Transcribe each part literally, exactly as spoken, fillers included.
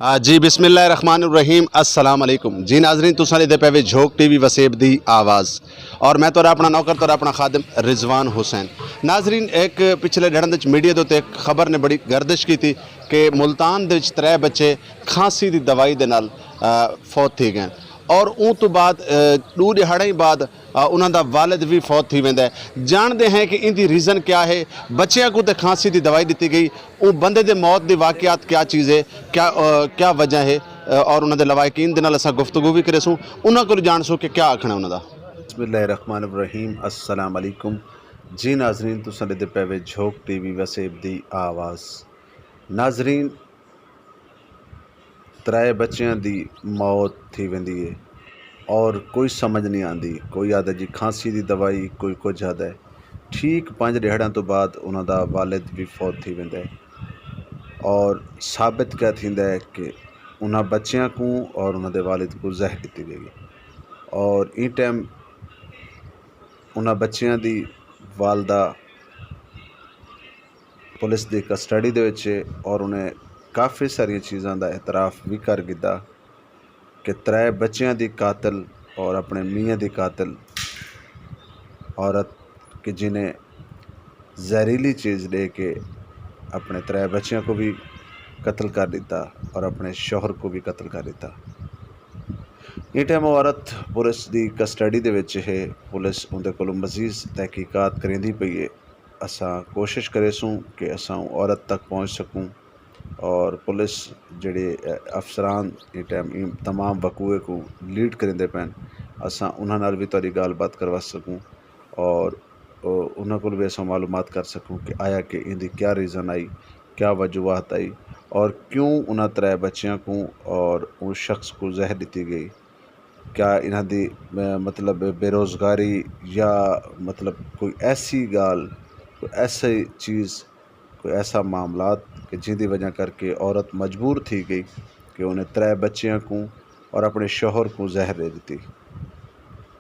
آ، جی، بسم اللہ الرحمن الرحیم۔ السلام علیکم۔ جی ناظرین، تساں ݙیہدے پئے وے جھوک ٹی وی وسیب دی آواز، اور میں تہاݙا اپݨا نوکر، تہاݙا اپݨا خادم رضوان حسین۔ ناظرین، ایک پچھلے ݙیہاڑاں دے وچ میڈیا دے اُتے ایک خبر نے بڑی گردش کیتی کہ ملتان دے وچ ترے بچے کھانسی دی دوائی دے نال، آ، فوت تھی ڳئے، اور اوں توں بعد، آ، ݙو ݙیہاڑیں بعد آ، انہاں دا والد وی فوت تھی ویندا ہے۔ جانڑدے ہیں کہ ایندی ریزن کیا ہے، بچیاں کوں تے کھانسی دی دوائی ݙتی ڳئی، اوں بندے دے موت دی واقعات کیا چیز ہے، کیا، آ، کیا وجہ ہے، آ، اور انہاں دے لواحقین دے نال اساں گفتگو وی کریسوں، انہاں کولوں جانڑسوں کہ کیا آکھݨا انہاں دا۔ بسم اللہ الرحمن الرحیم۔ السلام علیکم۔ جی ناظرین، تساں ݙیہدے پئے وے جھوک ٹی وی وسیب دی آواز۔ ناظرین، ترائے بچیاں دی موت تھی ویندی ہے اور کوئی سمجھ نہیں آندی۔ کوئی آہدا جی کھانسی دی دوائی، کوئی کجھ آہدا ہے۔ ٹھیک پنج ݙیہاڑاں توں بعد انہاں دا والد وی فوت تھی ویندا ہے اور ثابت کیا تھیندا ہے کہ انہاں بچیاں کوں اور انہاں دے والد کوں زہر ݙتی ڳئی ہے۔ اور ایں ٹائم انہاں بچیاں دی والدہ پولیس دی کسٹڈی دے وچ ہے اور انہیں کافی ساریاں چیزاں دا اعتراف وی کر گھدا کہ ترے بچیاں دی قاتل اور اپݨے میاں دی قاتل عورت کہ جنہیں زہریلی چیز ݙے کے اپݨے ترے بچیاں کوں وی قتل کر ݙتا اور اپݨے شوہر کوں وی قتل کر ݙتا۔ ایں ٹائم او عورت پولیس دی کسٹڈی دے وچ ہے۔ پولیس اوندے کولوں مزید تحقیقات کریندی پئی ہے۔ اساں کوشش کریسوں کہ اساں اوں عورت تک پہنچ سکوں اور پولیس جیڑھے، اے، افسران ایں ٹائم ایں تمام وقوعے کوں لیڈ کریندے پئن، اساں انہاں نال وی تہاݙی ڳالھ بات کروا سکوں اور، او، انہاں کول وی اساں معلومات کر سکوں کہ آیا کہ ایندی کیا ریزن آئی، کیا وجوہات آئی اور کیوں انہاں ترے بچیاں کوں اور اوں شخص کوں زہر ݙتی ڳئی۔ کیا انہاں دی، م-، مطلب بے روزگاری یا مطلب کوئی ایسی ڳالھ، کوئی ایسی چیز، کوئی ایسا معاملات کہ جیندی وجہ کر کے عورت مجبور تھی ڳئی کہ انہیں ترے بچیاں کوں اور اپݨے شوہر کوں زہر ݙے ݙتی۔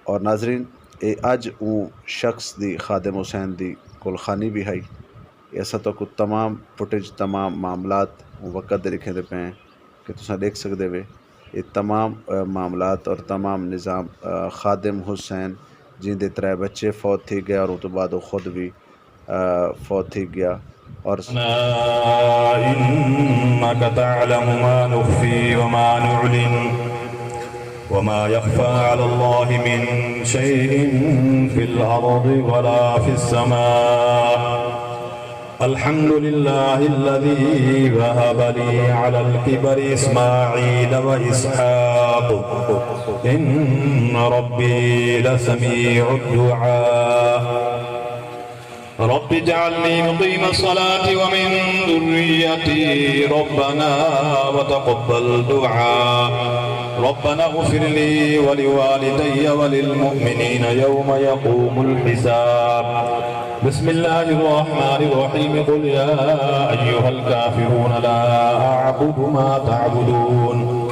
اور ناظرین، اے اڄ اوں شخص دی، خادم حسین دی کول خانی وی ہئی۔ اے اساں تہاکوں تمام فوٹیج، تمام معاملات اوں وقت دے ݙکھیندے پئے ہیں کہ تساں ݙیکھ سڳدے وے۔ اے تمام، آ، معاملات اور تمام نظام، آ، خادم حسین جیندے ترے بچے فوت تھی ڳئے اور اوں توں بعد او خود وی، آ، فوت تھی ڳیا۔ اور إنك تعلم ما نخفي وما نعلن وما يخفى على الله من شيء في الأرض ولا في السماء. الحمد لله الذي وهب لي على الكبر إسماعيل وإسحاق إن ربي لسميع الدعاء. رب اجعلني مقيم الصلاة ومن ذريتي ربنا وتقبل دعاء. ربنا اغفر لي ولوالدي وللمؤمنين يوم يقوم الحساب. بسم الله الرحمن الرحيم. قل يا أيها الكافرون لا أعبد ما تعبدون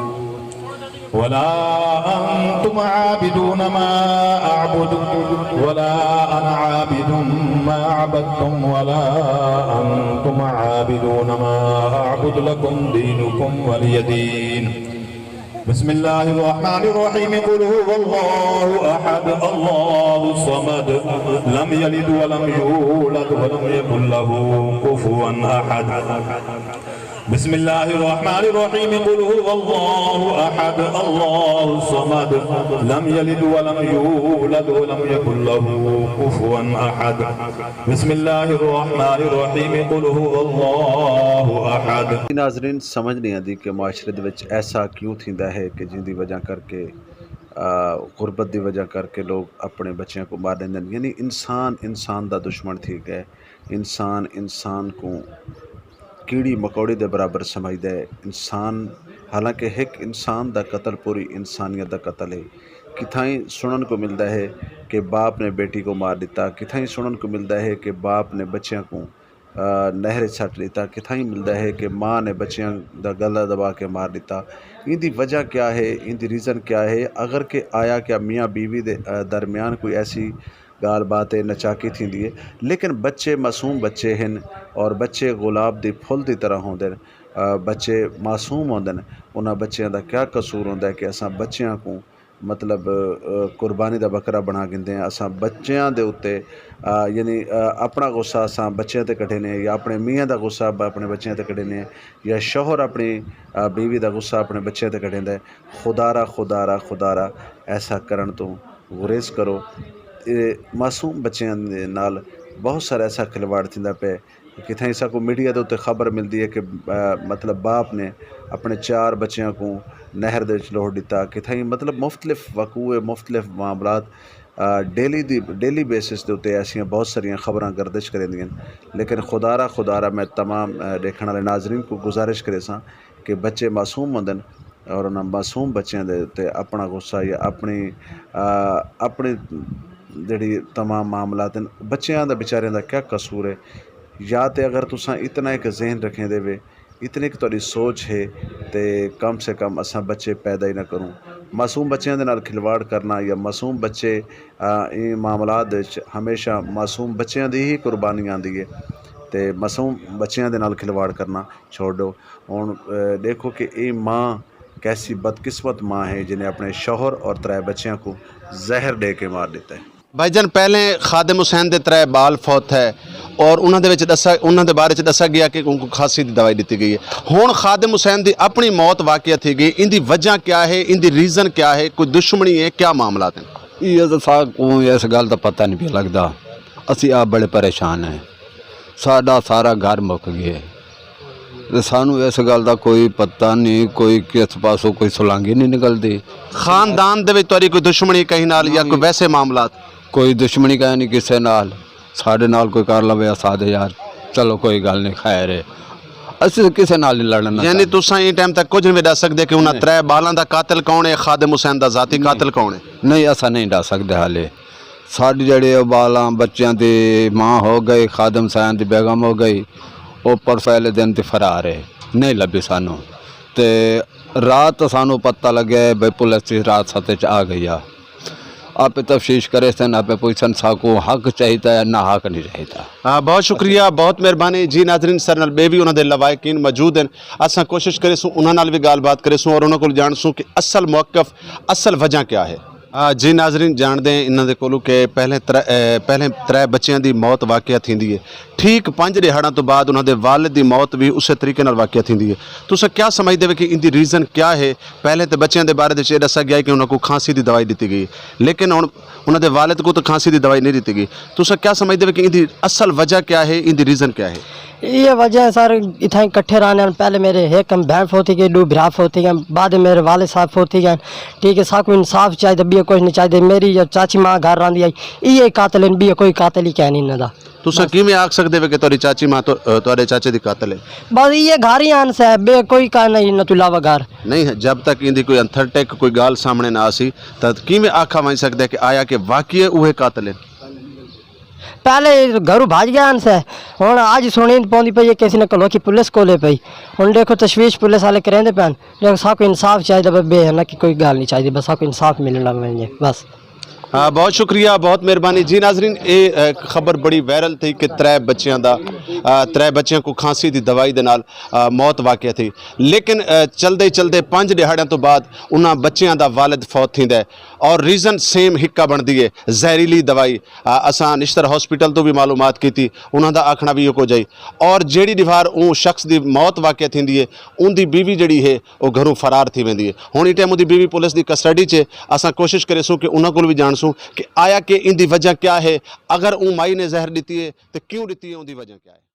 ولا أنتم عابدون ما أعبد ولا أنا عابد ما عبدتم ولا أنتم عابدون ما أعبد. لكم دينكم ولي دين. بسم الله الرحمن الرحيم. قل هو الله أحد، الله الصمد، لم يلد ولم يولد ولم يكن له كفوا أحد. بسم الله الرحمن الرحيم. قل هو الله أحد، الله الصمد، لم يلد ولم يولد ولم يكن له كفوا أحد. بسم الله الرحمن الرحيم. قل هو الله أحد. ناظرین، سمجھ نہیں آندی کہ معاشرے دے وچ ایسا کیوں تھیندا ہے کہ جیندی وجہ کر کے، آ، غربت دی وجہ کر کے لوگ اپݨے بچیاں کوں مار ݙیندن۔ یعنی انسان انسان دا دشمن تھی ڳئے۔ انسان انسان کوں کیڑی مکوڑی دے برابر سمجھدا ہے۔ انسان، حالانکہ ہک انسان دا قتل پوری انسانیت دا قتل ہے۔ کتھائیں سݨݨ کوں ملدا ہے کہ باپ نے بیٹی کوں مار ݙتا، کتھائیں سݨݨ کوں ملدا ہے کہ باپ نے بچیاں کوں، آ، نہر اچ سٹ ݙتا، کتھائیں ملدا ہے کہ ماں نے بچیاں دا گلا دبا کے مار ݙتا۔ ایندی وجہ کیا ہے؟ ایندی ریزن کیا ہے؟ اگر کہ آیا کیا میاں بیوی دے، آ، درمیان کوئی ایسی ڳالھ بات ہے، نچاکی تھیندی ہے، لیکن بچے معصوم بچے ہن اور بچے گلاب دی پھل دی طرح ہوندن۔ بچے معصوم ہوندن، انہاں بچیاں دا کیا قصور ہوندا ہے کہ اساں بچیاں کوں مطلب قربانی دا بکرا بنا گھندے ہیں؟ اساں بچیاں دے اتے یعنی اپنا غصہ اساں بچیاں تے کڈھینے ہیں، یا اپنے میاں دا غصہ اپنے بچیاں تے کڈھینے ہیں، یا شوہر اپنی بیوی دا غصہ اپنے بچیاں تے کڈھیندا ہے۔ خدارا خدارا خدارا ایسا کرن توں گریز کرو۔ اے معصوم بچیاں دے نال بہت سارا ایسا کھلواڑ تھیندا پئے۔ کتھائیں ساکوں میڈیا دے اتے خبر ملدی ہے کہ مطلب باپ نے اپنے چار بچیاں کوں نہر دے وچ لوہڑ ڈتا۔ کتھائیں مطلب مختلف وقوع، مختلف معاملات ڈیلی دی ڈیلی بیسس دے اتے ایسیاں بہت ساریاں خبراں گردش کریندیاں۔ لیکن خدارا خدارا میں تمام ڈیکھن والے ناظرین کوں گزارش کریساں کہ بچے معصوم ہوندن اور انہاں معصوم بچیاں دے اتے اپنا غصہ یا اپنی اپنی جڑی تمام معاملات ہیں، بچیاں دا بیچاریاں دا کیا قصور ہے؟ یا تے اگر تساں اتنا ایک ذہن رکھیں دے وے، اتنی ایک تہاڈی سوچ ہے، تے کم سے کم اساں بچے پیدا ہی نہ کروں۔ معصوم بچیاں دے نال کھلواڑ کرنا یا معصوم بچے ایں معاملات وچ ہمیشہ معصوم بچیاں دی ہی قربانی آندی ہے، تے معصوم بچیاں دے نال کھلواڑ کرنا چھوڑ ڈو۔ ہن ڈیکھو کہ اے ماں کیسی بدقسمت ماں ہے جنہیں اپنے شوہر اور ترے بچیاں کو زہر ڈے کے مار دیتا ہے۔ بھائی جان، پہلے خادم حسین دے ترے بال فوت ہے اور انہاں دے وچ ڈسا انہاں دے بارے چ ڈسا گیا کہ ان کو کھانسی دی دوائی ڈتی گئی ہے۔ ہن خادم حسین دی اپنی موت واقعہ تھی گئی، ان دی وجہ کیا ہے، ان دی ریزن کیا ہے، کوئی دشمنی ہے، کیا معاملات ہیں؟ یہ تو سا کو اس گل دا پتہ نہیں پیا لگدا۔ اسی آپ بڑے پریشان ہیں، ساڈا سارا گھر مک گیا ہے۔ تے سانوں اس گل دا کوئی پتہ نہیں، کوئی کس پاسوں کوئی سلانگی نہیں نکلدی۔ خاندان دے وچ تہاڈی کوئی دشمنی کہیں نال یا کوئی ویسے معاملات؟ کوئی دشمنی کہیں نہیں کسے نال۔ ساڈے نال کوئی کر لوے اساں دے یار، چلو کوئی گل نہیں، خیر ہے۔ اسی تے کسے نال نہیں لڑنا یعنی چاہندے۔ تساں ایں ٹائم تک کجھ نہیں ڈس سکدے کہ انہاں نہیں۔ ترے بالاں دا قاتل کون ہے، خادم حسین دا ذاتی نہیں۔ قاتل کون ہے؟ نہیں، اساں نہیں ڈس سکدے حالے۔ ساڈی جڑے او بالاں بچیاں دی ماں ہو گئی، خادم حسین دی بیگم ہو گئی، او پرسوں آلے دن تے فرار ہے، نہیں لبھی سانوں۔ تے رات سانوں پتہ لگے بھئی پولیس دی رات ست وچ آ گئی آ۔ آپے تفتیش کریسن، آپے پوچھسن ساکوں حق چاہیدا ہے، نہ حق نہیں چاہیدا۔ ہاں، بہت شکریہ، بہت مہربانی جی۔ ناظرین، ساڈے نال بے وی انہاں دے لواحقین موجود ہیں، اساں کوشش کریسوں انہاں نال وی گالھ بات کریسوں اور انہاں کول جانسوں کہ اصل موقف، اصل وجہ کیا ہے۔ آ، جی ناظرین، جانڑدے ہیں انہاں دے کولوں کہ پہلے ترے، اے، پہلے ترے بچیاں دی موت واقعہ تھیندی ہے، ٹھیک پنج ݙیہاڑاں توں بعد انہاں دے والد دی موت وی اسے طریقے نال واقعہ تھیندی ہے۔ تساں کیا سمجھدے وے کہ ایندی ریزن کیا ہے؟ پہلے تے بچیاں دے بارے وچ اے ݙسا ڳیا ہے کہ انہاں کوں کھانسی دی دوائی ݙتی ڳئی، لیکن ہݨ انہاں دے والد کوں تاں کھانسی دی دوائی نہیں ݙتی ڳئی۔ تساں کیا سمجھدے وے کہ ایندی اصل وجہ کیا ہے، ایندی ریزن کیا ہے؟ ایہ وجہ ہے سر، اتھاں اکٹھے رہنے ہن۔ پہلے میرے ہک بہن فوت تھی ڳئی، ݙو بھرا فوت تھی ڳئے، بعد میرے والد صاحب فوت تھی ڳئے۔ ٹھیک ہے، ساکوں انصاف چاہیدا، ٻیا کچھ نہیں چاہیدا۔ میری یا چاچی ماں گھر رہندی ہئی، ایہ قاتل ہن، ٻیا کوئی قاتل ہی کائنی انہاں دا۔ تساں بس۔ کیویں آکھ سڳدے وے کہ تہاݙی چاچی ماں تو، تہاݙے چاچے دی قاتل ہے؟ بس ایہ گھر ہی ہن صاحب، ٻیا کوئی کائنی انہاں توں علاوہ گھر۔ نہیں، جب تک ایندی کوئی اتھنٹک کوئی ڳالھ سامݨے نہ آسی تاں کیویں آکھا ونڄ سڳدے کہ آیا کہ واقعی اوہے قاتل ہن؟ پہلے گھروں بھج ڳئے ہن سے، ہݨ اڄ سݨیند پوندی پئی ہے کسی نے کلوکی پولیس کولے پئی۔ ہݨ ݙیکھو تشویش پولیس والے کریندے پئے ہن، ݙیکھو ساکوں انصاف چاہیدا بس، ٻئے نہ کہ کوئی ڳالھ نہیں چاہیدی، بس ساکوں انصاف ملݨا ونڄے بس۔ ہاں، بہت شکریہ، بہت مہربانی جی۔ ناظرین، اے، اے، خبر بڑی وائرل تھی کہ ترے بچیاں دا، آ، ترے بچیاں کوں کھانسی دی دوائی دے نال، آ، موت واقع تھی، لیکن، آ، چلدے چلدے پنج ݙیہاڑیاں توں بعد انہاں بچیاں دا والد فوت تھیندا ہے اور ریزن سیم ہکا بݨدی ہے، زہریلی دوائی۔ آ، اساں نشتر ہاسپٹل توں وی معلومات کیتی، انہاں دا آکھݨا وی ایہو کجھ ہئی۔ اور جیڑھی ݙیہاڑ اوں شخص دی موت واقع تھیندی ہے، اوندی بیوی جیڑھی ہے، او گھروں فرار تھی ویندی ہے۔ ہݨ ایں ٹائم اوندی بیوی پولیس دی کسٹڈی چ ہے۔ اساں کوشش کریسوں کہ انہاں کول وی جانڑسوں کہ آیا کہ ایندی وجہ کیا ہے، اگر اوں مائی نے زہر ݙتی ہے تے کیوں ݙتی ہے، اوندی وجہ کیا ہے۔